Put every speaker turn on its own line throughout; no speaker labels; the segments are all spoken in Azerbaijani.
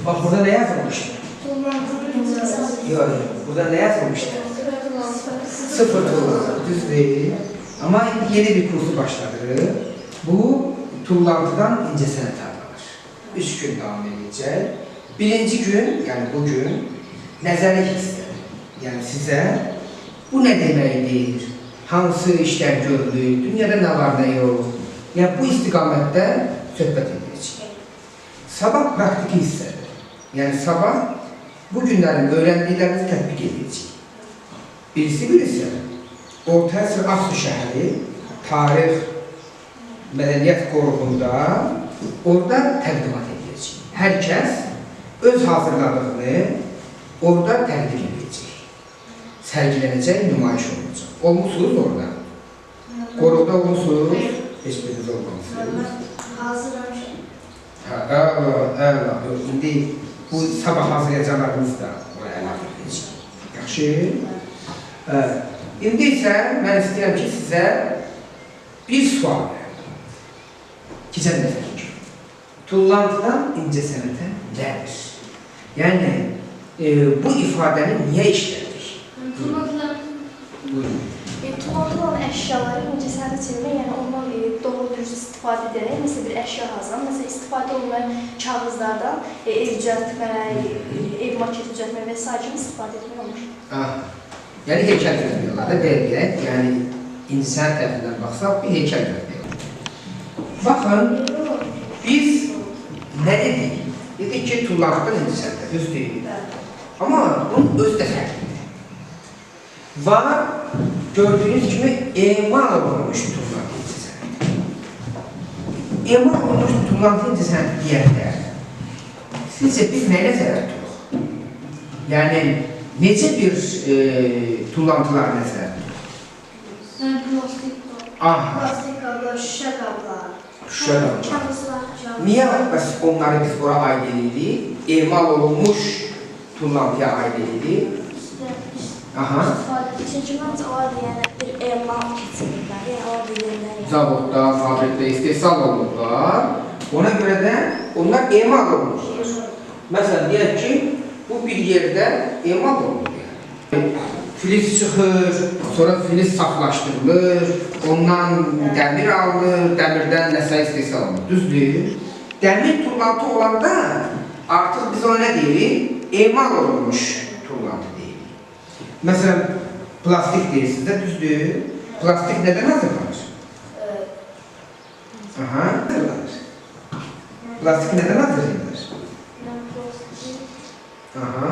Bax, burada nə yazılmışdı? Yox, yox, burada nə yazılmışdı? Sıfır tullantı, düz deyil. Amma indi yeni bir kursu başladırıq. Bu, tullantıdan incəsənət adlanır. 3 gün davam edəcək. Birinci gün, yəni bugün, nəzəri hissədir. Yəni sizə bu nə deməkdir, hansı işlər görülür, dünyada nə var, nə yox. Yəni bu istiqamətdə söhbət edəcək. Sabah praktiki hissədir. Yəni sabah bu günlərin öyrəndiklərinizi tətbiq edəcək. Birisi bir isə Orta əsr Ağsu şəhəri tarix, mədəniyyət qoruğunda orada təqdimat edəcək. Hər kəs öz hazırladığını orada təqdim edəcək. Sərgilənəcək, nümayiş olunacaq. Olmusunuz orada? Qoruqda olmusunuz? Heç biriniz olmamışsınız.
Hazırlamışam.
Hə, əla, əla. İndi bu sabah hazırlayacaqlarınız da oraya əlavə edəcək. Yaxşı? İndi isə mən istəyirəm ki, sizə bir sual verim. Keçən dəfəki kimi. Tullantıdan incəsənətə nədir? Yəni, bu ifadəni niyə işlədik? Buyurun.
Tullantı olan əşyaları incəsənətə çevirmək, yəni ondan doğru dürüst istifadə edərək, məsələn bir əşya hazırlamaq, məsələn istifadə olunan kağızlardan ev düzəltmək, ev maketi düzəltmək və sair kimi istifadə etmək olur.
Ah, yəni heykəl düzəltmək olar da, belə deyək, yəni incəsənət tərəfindən baxsaq bir heykəl düzəltmək olar. Baxın, biz nə dedik? Dedik ki, tullantıdan incəsənətə, düz deyil. Amma bunun özü də fərqlidir. Var, gördüyünüz kimi emal olunmuş tullantı incəsənəti. Emal olunmuş tullantı incəsənəti deyəndə, sizcə biz nə nəzərdə tuturuq? Yəni, necə bir tullantılar nəzərdə tuturuq?
Yəni plastik.
Aha.
Plastik qablar, şüşə qablar.
Şüşə qablar.
Kağızlar.
Niyə bəs onları biz bura aid edirik? Emal olunmuş tullantıya aid edirik. Aha.
Çünki məncə onlar da yəni bir emal keçirirlər, yəni orada yerlər.
Zavodda, fabrikdə istehsal olunurlar. Ona görə də onlar emal olunurlar. Məsələn, deyək ki, bu bir yerdə emal olunur. Yəni. Filiz çıxır, sonra filiz saflaşdırılır, ondan dəmir alınır, dəmirdən nəsə istehsal olunur. Düzdür? Dəmir tullantı olanda artıq biz ona nə deyirik? Emal olunmuş tullantı deyirik. Məsələn, plastik deyirsiniz də, düzdür? Plastik nədən hazırlanır? Aha, hazırlanır. Plastik nədən hazırlanır? Aha.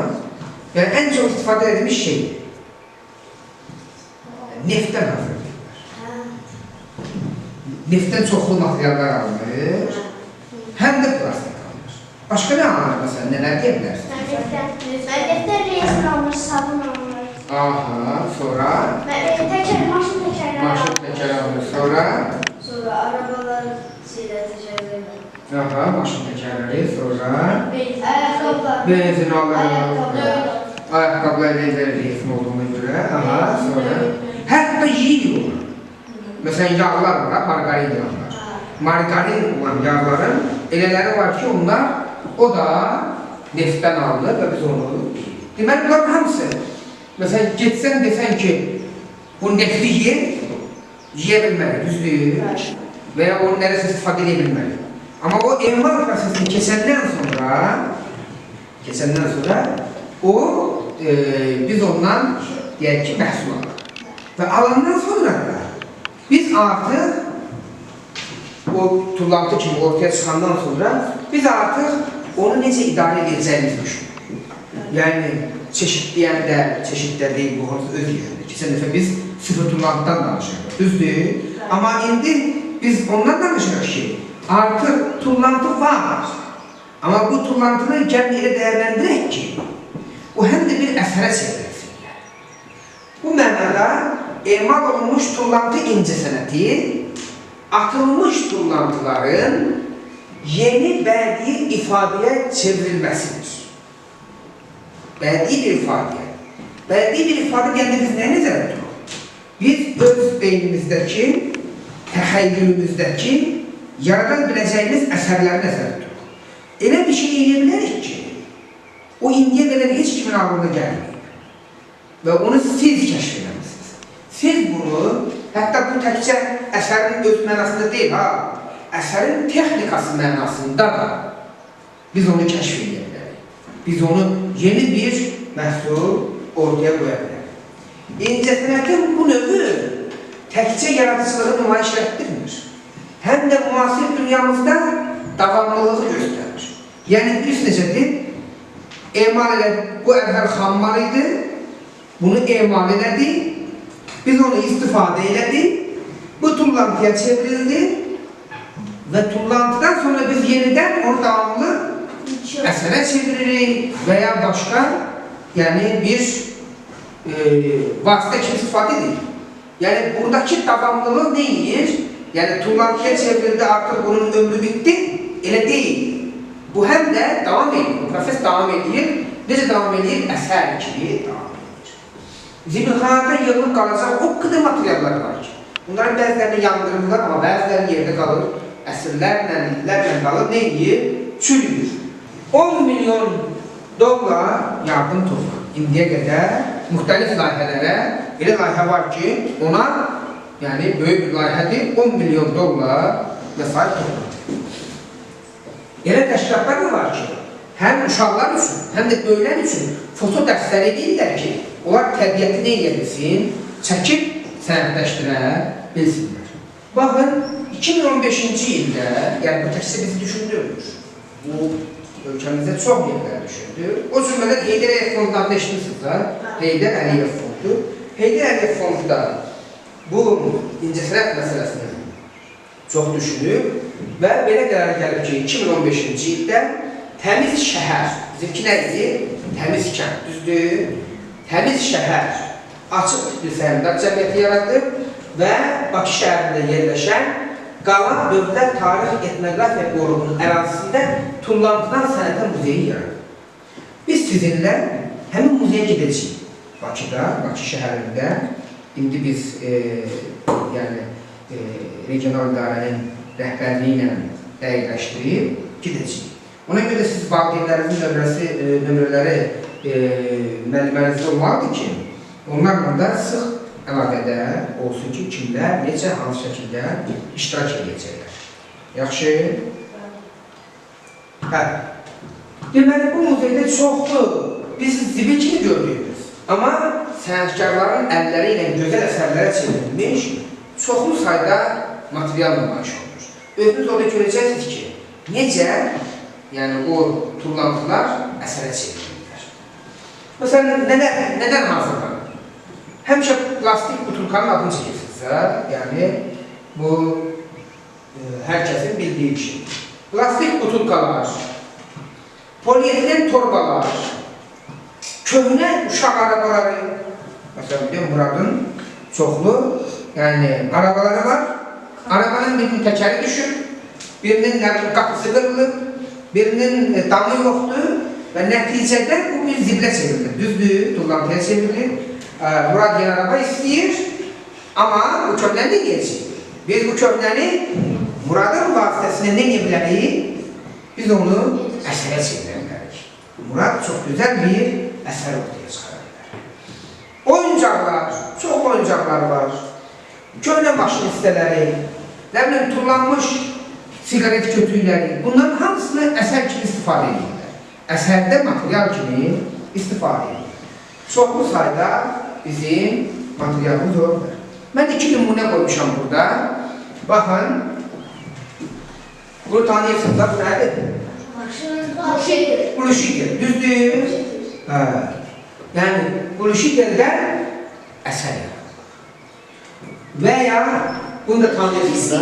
Yəni, ən çox istifadə edilmiş şey. Neftdən hazırlanır. Neftdən çoxlu materiallar alınır, həm də plastik alınır. Başqa nə alınır məsələn, nələr deyə bilərsiniz?
Neftdən rezin alınır, sabun alınır.
Aha, sonra?
Təkər, maşın təkərləri.
Maşın təkəri alınır, sonra?
Sonra arabalar şeylər təkərləri.
Aha, maşın təkərləri, sonra?
Ayaqqabılar.
Benzin alınır.
Ayaqqabılar.
Ayaqqabılar rezin olduğuna görə, aha, sonra? Hətta yiyirik onu. Məsələn, yağlar var, margarin yağlar. Margarin olan yağların elələri var ki, onlar, o da neftdən alınır və biz onu yeyirik. Deməli, bunların hamısı, məsələn, getsən desən ki, bu nefti ye, yeyə bilməli, düzdür? Və ya onu nərəsə istifadə edə bilməli. Amma o emal prosesini keçəndən sonra biz ondan, deyək ki, məhsul alırıq. Və alandan sonra da biz artıq o tullantı kimi ortaya çıxandan sonra biz artıq onu necə idarə edəcəyimizi düşünürük. Yəni, çeşitləyəndə, çeşiddə deyil, bu hamısı öz yerində. Keçən dəfə biz sıfır tullantıdan danışırıq, düzdür? Amma indi biz ondan danışırıq ki, artıq tullantı var. Amma bu tullantını gəlin elə dəyərləndirək ki, o həm də bir əsərə çevrilsin. Bu mənada emal olunmuş tullantı incəsənəti atılmış tullantıların yeni bədii ifadəyə çevrilməsidir. Bədii bir ifadəyə. Bədii bir ifadə deyəndə biz nəyə nəzərdə tuturuq? Biz öz beynimizdəki, təxəyyülümüzdəki yarada biləcəyimiz əsərləri nəzərdə tuturuq. Elə bir şey eləyə bilərik ki, O indiyə qədər heç kimin ağlına gəlməyib. Və onu siz kəşf eləmisiniz. Siz bunu, hətta bu təkcə əsərin öz mənasında deyil, ha, əsərin texnikası mənasında da biz onu kəşf edə bilərik. Biz onu yeni bir məhsul ortaya qoya bilərik. İncəsənətin bu növü təkcə yaradıcılığı nümayiş etdirmir. Həm də müasir dünyamızda davamlılığı göstərir. Yəni, biz necədir? Emal elədi, bu əvvəl xammal idi, bunu emal elədi, biz onu istifadə elədik, bu tullantıya çevrildi və tullantıdan sonra biz yenidən onu davamlı əsərə çeviririk və ya başqa, yəni bir vasitə kimi istifadə edirik. Yəni, buradakı davamlılıq nə edir? Yəni, tullantıya çevrildi, artıq bunun ömrü bitdi, elə deyil. Bu həm də davam edir, bu proses davam edir. Necə davam edir? Əsər kimi davam edir. Zibilxanada yığılıb qalacaq o qədər materiallar var ki, bunların bəzilərini yandırırlar, amma bəziləri yerdə qalır, əsrlərlə, illərlə qalır, nə edir? Çürüyür. 10 milyon dollar yardım toplanır. İndiyə qədər müxtəlif layihələrə, elə layihə var ki, ona, yəni böyük bir layihədir, 10 milyon dollar vəsait toplanır. Elə təşkilatlar da var ki, həm uşaqlar üçün, həm də böyüklər üçün foto dərsləri edirlər ki, onlar təbiəti nə edə bilsin, çəkib sənədləşdirə bilsinlər. Baxın, 2015-ci ildə, yəni bu təkcə bizi düşündürmür. Bu, ölkəmizdə çox yerlər düşündür. O cümlədən Heydər Əliyev Fondu'nun adını eşitmişsiniz ha? Heydər Əliyev Fondu. Heydər Əliyev Fondu da bu incəsənət məsələsini çox düşünüb və belə qərara gəlib ki, 2015-ci ildə təmiz şəhər, bizimki nə idi? Təmiz kənd, düzdür? Təmiz şəhər açıq tipli səhmdar cəmiyyəti yaradıb və Bakı şəhərində yerləşən Qala Dövlət Tarix Etnoqrafiya Qoruğunun ərazisində Tullantıdan Sənətə Muzeyi yaradıb. Biz sizinlə həmin muzeyə gedəcəyik. Bakıda, Bakı şəhərində. İndi biz regional idarənin rəhbərliyi ilə dəqiqləşdirib gedəcəyik. Ona görə də siz valideynlərinizin nömrələri müəlliməlinizdə olmalıdır ki, onlarla da sıx əlaqədə olsun ki, kimlər, necə, hansı şəkildə iştirak edəcəklər. Yaxşı? Hə. Deməli, bu muzeydə çoxlu biz zibil kimi gördüyümüz, amma sənətkarların əlləri ilə gözəl əsərlərə çevrilmiş çoxlu sayda material nümayiş olunur. Özünüz orada görəcəksiniz ki, necə, yəni o tullantılar əsərə çevrilirlər. Məsələn, nədən hazırlanır? Həmişə plastik butulkanın adını çəkirsiniz, hə? Yəni, bu hər kəsin bildiyi bir şey. Plastik butulkalar, polietilen torbalar, köhnə uşaq arabaları, məsələn, deyim, Muradın çoxlu, yəni, arabaları var. Arabanın birinin təkəri düşür, birinin qapısı qırılır, birinin damı yoxdur və nəticədə bu bir ziblə çevrilir. Düzdür, tullantıya çevrilir. Murad yeni araba istəyir, amma bu köhnəni nə deyəcək? Biz bu köhnəni Muradın vasitəsilə nə edə bilərik? Biz onu əsərə çevirə bilərik. Murad çox gözəl bir əsər ortaya çıxara bilər. Oyuncaqlar, çox oyuncaqlar var. Köhnə maşın hissələri, nə bilim, tullanmış siqaret kötükləri, bunların hamısını əsər kimi istifadə edirlər. Əsərdə material kimi istifadə edirlər. Çoxlu sayda bizim materialımız ola bilər. Mən 2 nümunə qoymuşam burada. Baxın, bunu tanıyırsınız da, bu nədir? Quluşidir, düzdür? Hə. Yəni, quluşidirdən əsər yaradılır. Və ya, bunu da tanıyırsınız da,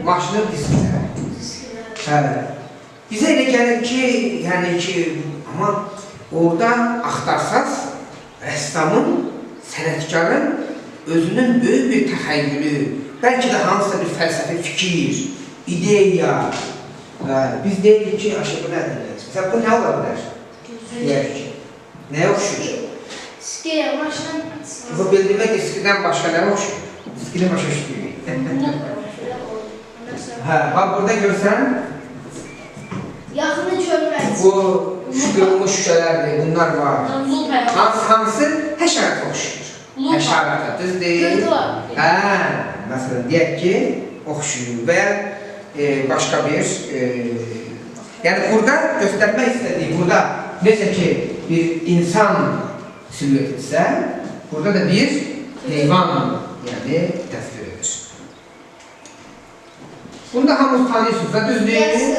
maşının diskləri. Hə. Bizə elə gəlir ki, yəni ki, amma orada axtarsaz, rəssamın, sənətkarın özünün böyük bir təxəyyülü, bəlkə də hansısa bir fəlsəfi fikir, ideya. Hə, biz deyirik ki, aşağı bu nədir? Məsələn, bu nə ola bilər? Deyək ki, nəyə oxşuyur?
Diskiyə, maşının
Bu bildirmə diskidən başqa nə oxşuyur? Diskini başa düşdüyük. Hə, bax burada görsən,
Yaxını görmək.
bu Qırılmış şüşələrdir, bunlar var. Hansı həşərata oxşayır? Həşərata, düz deyil. Hə, məsələn, deyək ki, oxşayır və ya başqa bir, yəni burada göstərmək istədiyi, burada necə ki bir insan siluetidirsə, burada da bir heyvan, yəni təsvir edir. Bunu da hamınız tanıyırsınız da, düz deyil?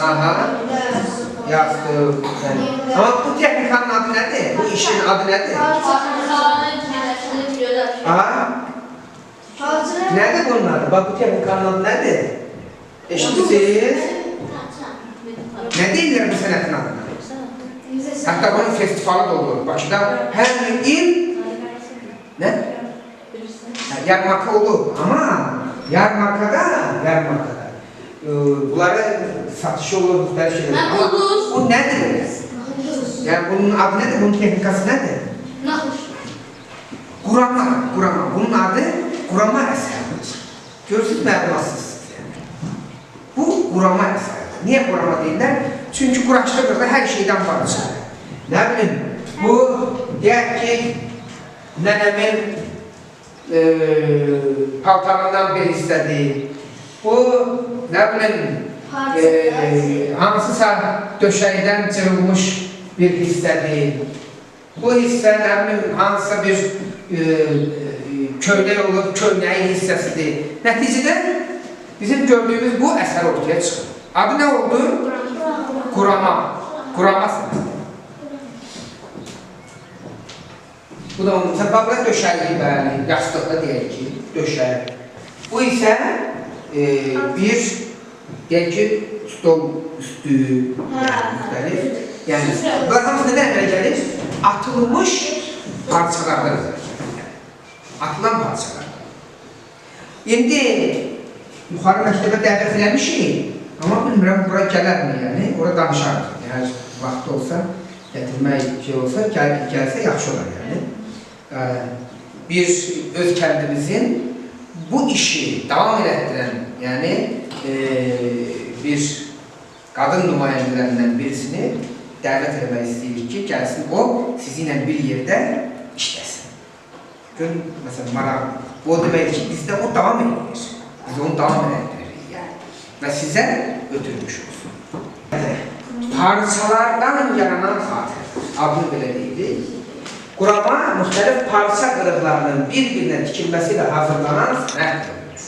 Aha. Yastıq. Yəni. Amma bu texnikanın adı nədir? Bu işin adı nədir? Aha. Nədir bunun adı? Bax, bu texnikanın adı nədir? Eşitdiniz? Nə deyirlər bu sənətin adına? Hətta bunun festivalı da olur. Bakıda hər il nə? Yarmarka olur. Amma yarmarkada bunları satışı olur, müxtəlif şeylər. Bu nədir? Yəni bunun adı nədir? Bunun texnikası nədir? Qurama, qurama. Bunun adı qurama əsəridir. Görürsünüz, məlumatsızsınız yəni. Bu qurama əsəridir. Niyə qurama deyirlər? Çünki quraşdırır da hər şeydən var içində. Nə bilim, bu, deyək ki, nənəmin paltarından bir hissədir. Bu, nə bilim, hansısa döşəkdən cırılmış bir hissədir. Bu hissə, nə bilim, hansısa bir köynək olub, köynəyin hissəsidir. Nəticədə bizim gördüyümüz bu əsər ortaya çıxır. Adı nə oldu? Qurama. Qurama sənəti. Bu da onun, bax, burada döşəkli, bəli, yastıqda deyək ki, döşək. Bu isə bir, deyək ki, stol üstü, müxtəlif. Yəni, bunlar hamısı nədən əmələ gəlir? Atılmış parçalardan əmələ gəlir. Atılan parçalardan. İndi, yuxarı məktəbə dəvət eləmişik, amma bilmirəm, bura gələrmi, yəni, ora danışarıq. Yəni, vaxtı olsa, gətirmək şey olsa, gəlsə yaxşı olar, yəni. Bir öz kəndimizin bu işi davam elətdirən, yəni, bir qadın nümayəndələrindən birisini dəvət eləmək istəyirik ki, gəlsin o, sizinlə bir yerdə işləsin. Görün, məsələn, maraq, bu o deməkdir ki, bizdə o davam edir. Biz onu davam elətdiririk, yəni. Və sizə ötürmüş olsun. Parçalardan yaranan xatirə, adını belə deyirik. Qurama müxtəlif parça qırıqlarının bir-birinə tikilməsi ilə hazırlanan sənət növüdür.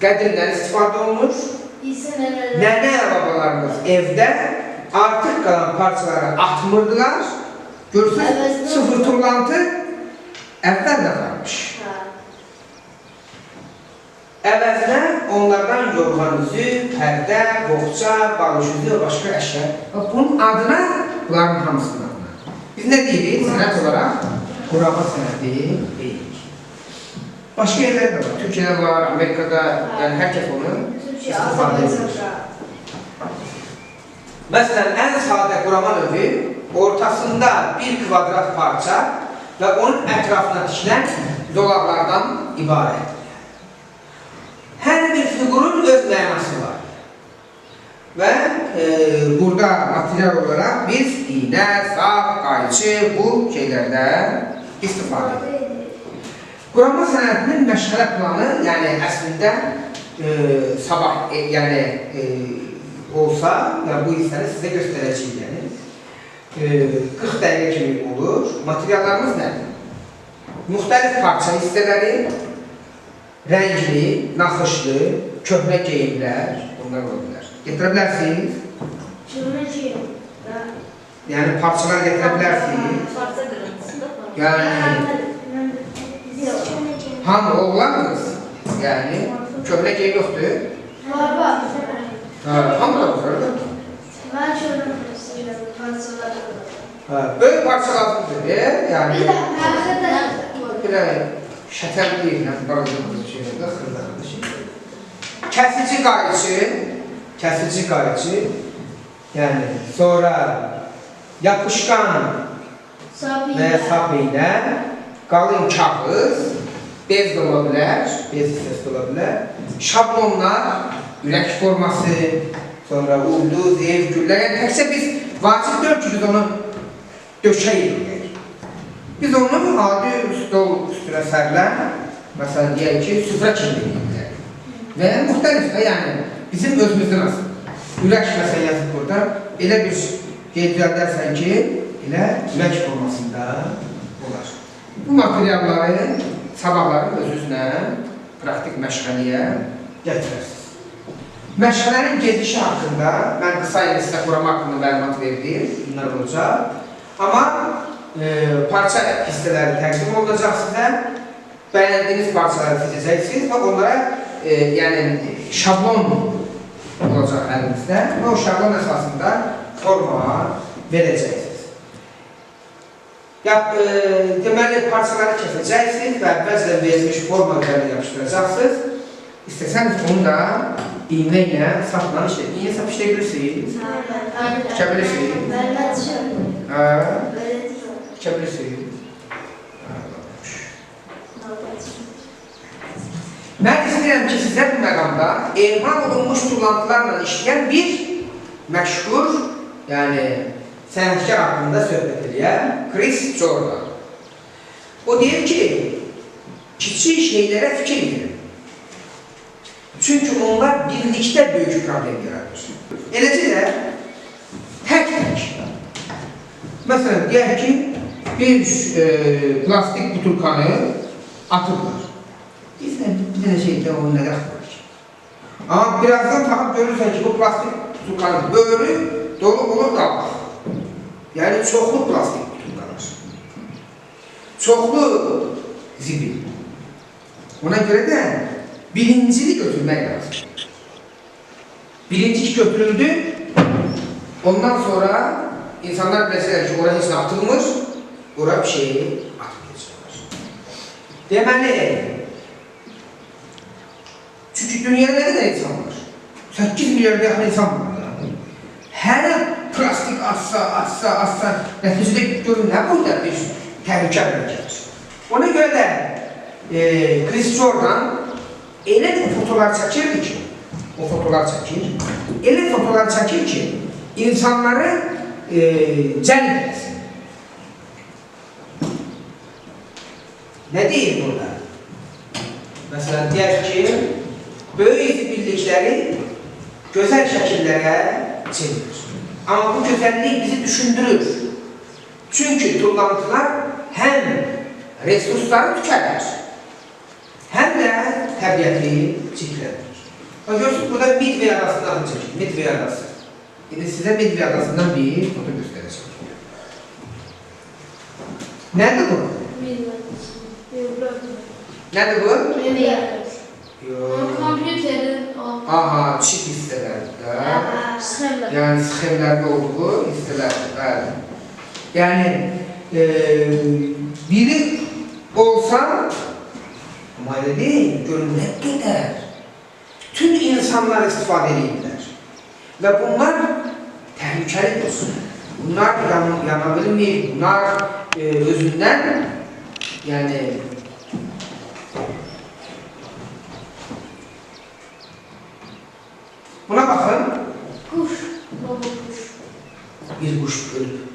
Qədimdən istifadə olunur. Nənə babalarımız evdə artıq qalan parçaları atmırdılar. Görürsünüz, sıfır turlantı əvvəl də varmış. Əvəzinə onlardan yorğan üzü, pərdə, boğça, balış üzü və başqa əşya. Bunun adına, bunların hamısının adına. Biz nə deyirik? Sənət olaraq qurama sənəti deyirik. Başqa yerlərdə də var. Türkiyədə var, Amerikada, yəni hər kəs onu istifadə edir. Məsələn, ən sadə qurama növü ortasında bir kvadrat parça və onun ətrafına tikilən zolaqlardan ibarətdir. Hər bir fiqurun öz mənası var. Və burada material olaraq biz iynə, sap, qayçı bu şeylərdən istifadə edirik. Qurama sənətinin məşğələ planı, yəni əslində sabah, yəni olsa, yəni bu hissəni sizə göstərəcəyik, yəni 40 dəqiqə kimi olur. Materiallarımız nədir? Müxtəlif parça hissələri, rəngli, naxışlı, köhnə geyimlər, bunlar ola bilər. Gətirə bilərsiniz?
Köhnə geyim.
Yəni parçalar gətirə bilərsiniz?
Parça qırıntısı da var.
Yəni hamı oğlan qız, yəni köhnə geyim yoxdur.
Var, var.
Hamı da var, öyle mi?
Mən köhnə istəyirəm, parçalar.
Böyük parça lazımdır, yəni.
Bir də həqiqətən
Belə şətər deyil, yəni balaca bir şeydir, xırda-xırda şeydir. Kəsici qayçı, kəsici qayçı, yəni sonra yapışqan və ya sap iynə, qalın kağız, bez də ola bilər, bez hissəsi də ola bilər, şablonlar, ürək forması, Sonra ulduz, ev, güllər. Yəni təkcə biz vacib deyil ki, biz onu döşəyik. Biz onu adi stol üstünə sərilən, məsələn deyək ki, süfrə kimi eləyirlər. Və müxtəlif də, yəni bizim özümüzdən asılı. Ürək məsələn yazıb burada, elə bir qeyd düzəldərsən ki, elə ürək formasında olar. Bu materialları sabahları özünüzlə praktik məşğələyə gətirərsiniz. Məşğələnin gedişi haqqında mən qısa ilə sizə qurama haqqında məlumat verdim, bunlar olacaq. Amma parça hissələri təqdim olunacaq sizə, bəyəndiyiniz parçaları seçəcəksiniz və onlara yəni şablon olacaq əlinizdə və o şablon əsasında forma verəcəksiniz. Deməli, parçaları kəsəcəksiniz və əvvəlcədən verilmiş forma üzərinə yapışdıracaqsınız. İstəsəniz onu da iynə ilə sapla işləyə. İynə sap işləyə bilirsiniz? Tikə bilirsiniz? Hə? Tikə bilirsiniz? Mən istəyirəm ki, sizə bu məqamda emal olunmuş tullantılarla işləyən bir məşhur, yəni sənətkar haqqında söhbət eləyən Chris Jordan. O deyir ki, kiçik şeylərə fikir verin. Çünki onlar birlikdə böyük problem yaradır. Eləcə də tək-tək. Məsələn, deyək ki, bir plastik butulkanı atıblar. Biz bir dənə şeydə onun nə dəxli var ki? Amma birazdan baxıb görürsən ki, bu plastik butulkanın böyrü dolu olur qabaq. Yəni, çoxlu plastik butulkalar. Çoxlu zibil. Ona görə də birincini götürmək lazım. Birinci ki götürüldü, ondan sonra insanlar biləcəklər ki, ora heç nə atılmır, ora bir şey atmayacaqlar. Deməli, çünki dünyada nə qədər insan var? 8 milyarda yaxın insan var. Hərə plastik atsa, atsa, atsa, nəticədə görün nə burada bir təhlükə gəlir. Ona görə də Chris Jordan elə bir fotolar çəkirdi ki, o fotolar çəkir, elə fotolar çəkir ki, insanları cəlb etsin. Nə deyir burada? Məsələn, deyək ki, böyük zibillikləri gözəl şəkillərə çevirir. Amma bu gözəllik bizi düşündürür. Çünki tullantılar həm resursları tükənir, həm də təbiəti çirkləndirir. Bax, görürsünüz, burada Midway adasından çəkir, Midway adası. İndi sizə Midway adasından bir foto göstərəcəm. Nədir bu? Nədir bu?
Kompüterin o.
Aha, çip hissələrində.
Sxemlər.
Yəni, sxemlərdə olduğu hissələrdir, bəli. Yəni, biri olsa, amma elə deyil, görün nə qədər bütün insanlar istifadə edirlər. Və bunlar təhlükəlidir. Bunlar yana bilmir, bunlar özündən, yəni, buna baxın.
Quş, baba quş.
Bir quş ölüb.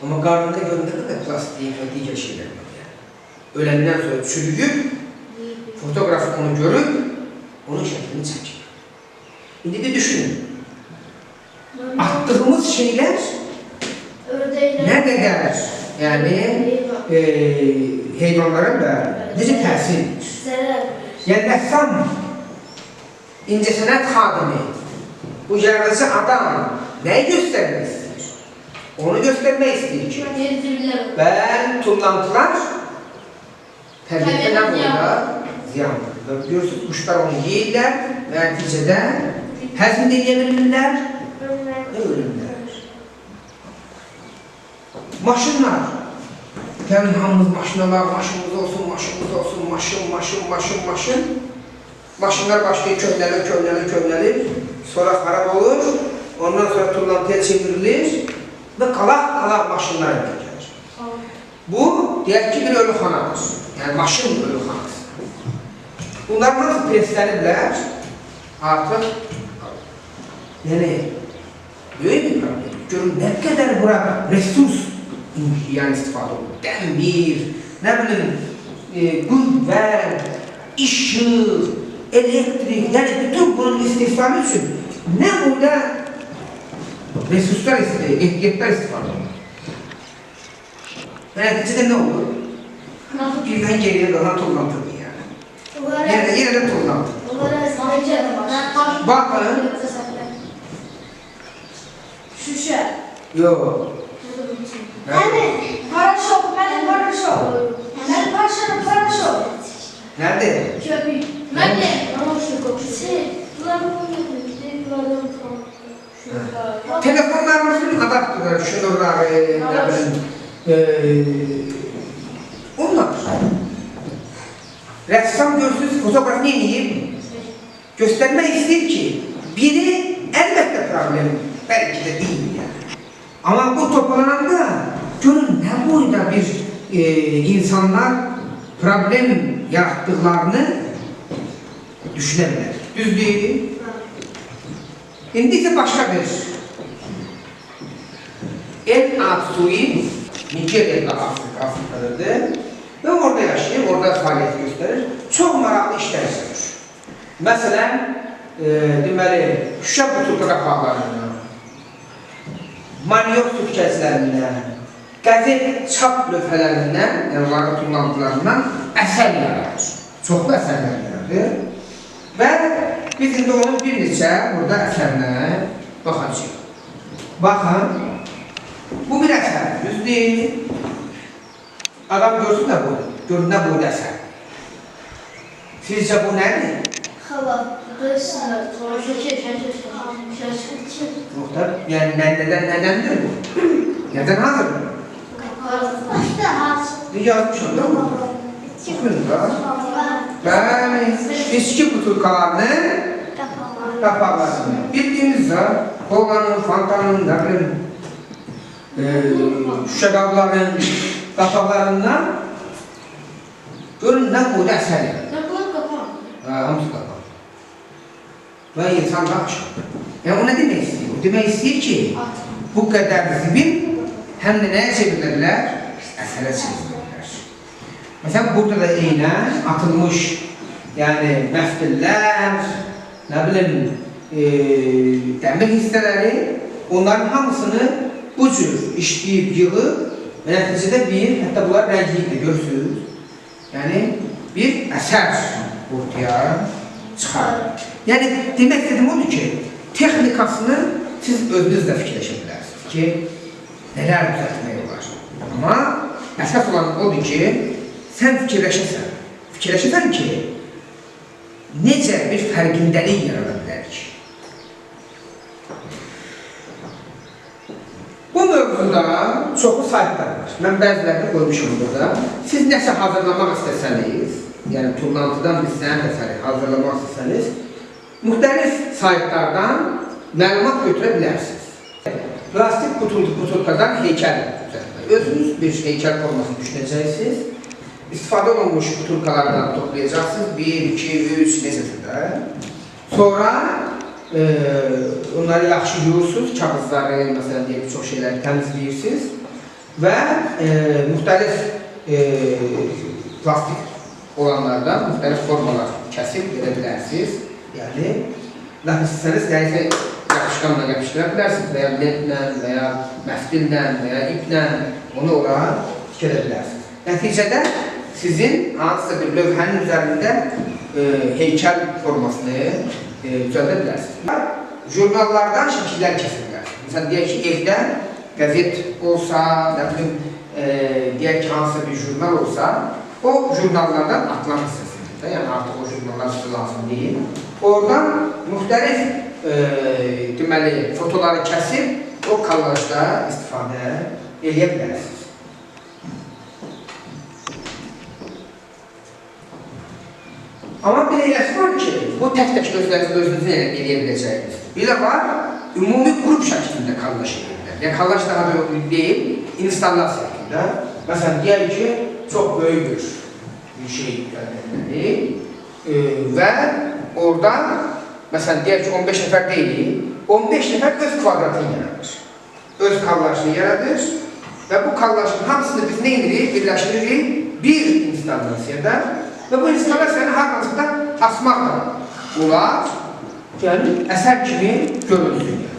Amma qarnında görün nə qədər plastik və digər şeylər var. Yəni. Öləndən sonra çürüyüb, fotoqraf onu görüb, onun şəklini çəkir. İndi bir düşünün. Atdığımız şeylər nə qədər, yəni, heyvanlara da necə təsir edir? Yəni, rəssam, incəsənət xadimi, bu yaradıcı adam nəyi göstərmək istəyir? Onu göstərmək istəyir ki, bəli, tullantılar təbiətdə nə burada? Ziyan var. Və görürsünüz, quşlar onu yeyirlər və nəticədə həzm də edə bilmirlər və ölürlər. Maşınlar. Gəlin hamımız maşın alaq, maşınımız olsun, maşınımız olsun, maşın, maşın, maşın, maşın. Maşınlar başlayır, köhnəlir, köhnəlir, köhnəlir. Sonra xarab olur, ondan sonra tullantıya çevrilir və qalaq-qalaq maşınlar əldə gəlir. Bu, deyək ki, bir ölüxanadır. Yəni, maşın ölüxanası. Bunlar nasıl presləniblər? Artıq Yəni, böyük bir problem. Görün, nə qədər bura resurs yəni istifadə olur. Dəmir, nə bilim, qüvvə, işıq, elektrik, yəni bütün bunun istehsalı üçün nə burada resurslar, ehtiyatlar istifadə olur. Və nəticədə nə olur? Birdən geriyə qalan tullantıdır yəni. Yenə də tullantıdır. Baxın.
Şüşə.
Yox.
Mənim paraşok, mənim paraşok. Mənim paraşok.
Nədir?
Köpük. Mənim.
Telefonlarımızın adaptörleri, şunurları, nə bilim, onlar. Rəssam görürsünüz, fotoqraf nə edib? Göstərmək istəyir ki, biri əlbəttə problem, bəlkə də deyil yəni. Amma bu toparlananda, görün nə boyda bir insanlar problem yaratdıqlarını düşünə bilər. Düz deyil? İndi isə başqa bir El Anatsui, Nigerya'da Afrika'dadır və orada yaşayır, orada fəaliyyət göstərir. Çox maraqlı işlər görür. Məsələn, deməli, şüşə butulka qapaqlarından, maniok tükəzlərindən, qəzet çap lövhələrindən, yəni onların tullantılarından əsər yaradır. Çoxlu əsərlər yaradır. Və biz indi onun bir neçə burada əsərinə baxacağıq. Baxın, bu bir əsər, düzdür. Adam görsün də bu, görün nə boyda əsər. Sizcə bu nədir? Muhtar, yəni nədəndir bu? Nədən hazırdır? Yazmışam da burada. Oxuyun da. Bəli, içki butulkalarını qapaqlarını. Bildiyiniz də kolanın, fantanın, nə bilim, şüşə qabların qapaqlarından görün nə boyda əsər yaranır.
Nə boyda qapaq?
Hamısı qapaq. Və insan da aşağıdır. Yəni o nə demək istəyir? O demək istəyir ki, bu qədər zibil həm də nəyə çevrilə bilər? Əsərə çevrilə bilər. Məsələn, burada da eynən atılmış, yəni məftillər, nə bilim, dəmir hissələri, onların hamısını bu cür işləyib, yığıb və nəticədə bir, hətta bunlar rənglidir, görürsünüz. Yəni, bir əsər ortaya çıxarır. Yəni, demək istədiyim odur ki, texnikasını siz özünüz də fikirləşə bilərsiniz ki, nələr düzəltmək olar. Amma əsas olan odur ki, sən fikirləşəsən, fikirləşəsən ki, necə bir fərqindəlik yarada bilərik. Bu mövzuda çoxlu saytlar var. Mən bəzilərini qoymuşum burada. Siz nəsə hazırlamaq istəsəniz, yəni tullantıdan bir sənət əsəri hazırlamaq istəsəniz, müxtəlif saytlardan məlumat götürə bilərsiniz. Plastik butulkadan heykəl düzəltmək. Özünüz bir heykəl formasını düşünəcəksiniz. İstifadə olunmuş butulkalardan toplayacaqsınız. 1, 2, 3, necədir də. Sonra onları yaxşı yuyursunuz, kağızları, məsələn, deyək, çox şeyləri təmizləyirsiniz və müxtəlif plastik olanlardan müxtəlif formalar kəsib verə bilərsiniz. Yəni, laf istəsəniz, nəyisə yapışqanla yapışdıra bilərsiniz və ya lentlə, və ya məftillə, və ya iplə onu ora tikədə bilərsiniz. Nəticədə sizin hansısa bir lövhənin üzərində heykəl formasını düzəldə bilərsiniz. Jurnallardan şəkillər kəsə bilərsiniz. Məsələn, deyək ki, evdə qəzet olsa, nə bilim, deyək ki, hansısa bir jurnal olsa, o jurnallardan atılan hissəsidir də, yəni artıq o jurnallar sizə lazım deyil. Oradan müxtəlif deməli, fotoları kəsib o kollajda istifadə eləyə bilərsiniz. Amma bir eləsi var ki, bu tək-tək özünüzü eləyə biləcəyiniz. Bir də var, ümumi qrup şəklində kollaj eləyə bilər. Yəni, kollaj daha da deyil, installasiya şəklində. Məsələn, deyək ki, çox böyük bir şey düzəldilməli və orada, məsələn, deyək ki, 15 nəfər deyilik, 15 nəfər öz kvadratını yaradır. Öz kollajını yaradır və bu kollajın hamısını biz nə edirik? Birləşdiririk bir installasiyada və bu installasiyanı hər hansında asmaq da olar. Gəlir, əsər kimi görünsün.